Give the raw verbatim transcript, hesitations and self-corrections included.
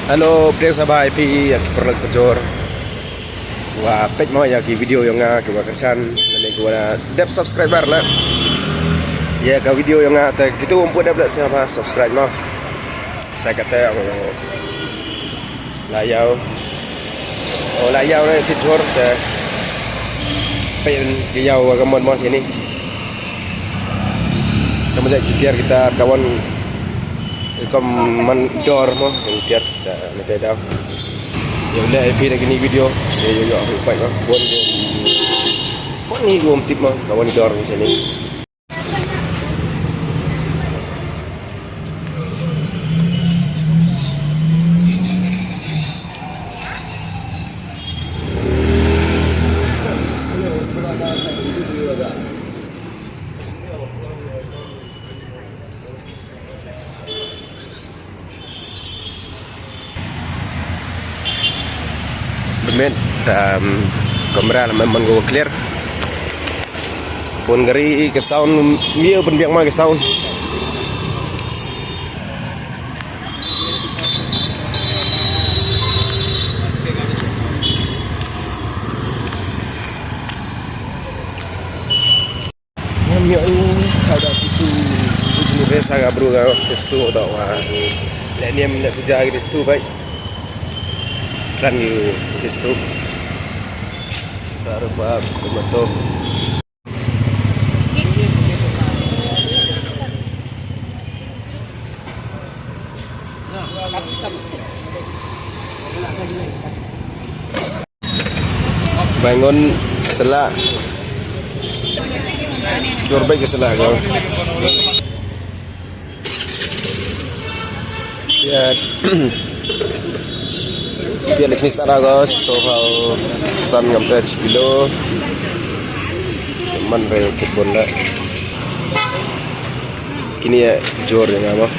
Hello, pdiang sngewbha ïa phi ïa ki paralok parajor. Wa peit mo ïa ki video jong nga kiba kyrshan lane kiba dep subscriber la. Ïa ka video jong nga te kito ym pu dep la sngewbha subscribe mo. Te kata la ïaw. O la ïaw na ki jhur te peit ki ïaw ka mon mo sini. Tama ja ki tiar kita kawan. Kom man dor mo, tiar. Dah, ni te dah. Ïa u leh ïa phi da kine video. Ïa, ïa, ïa, ïa, ïa, wan, wan ni dum tip mo, ka wan dor macam ni. Pynmih, um, kamera la man ko clear. Pun gari ka sound, mia pynbiang ma ka sound. Ngam ïoh i, ka da situ, situ jingïasaid ka bru ka, situ da wa. Leh niam leh puja ki situ bai. Kran ki situ. Baru pa tomato. Bangun sela. Sure baik ke sela ko. Ya. Biar lek ni sana ko, so hal san ngam te kilo. Man re kebun dah. Kini ya jor ya ngam.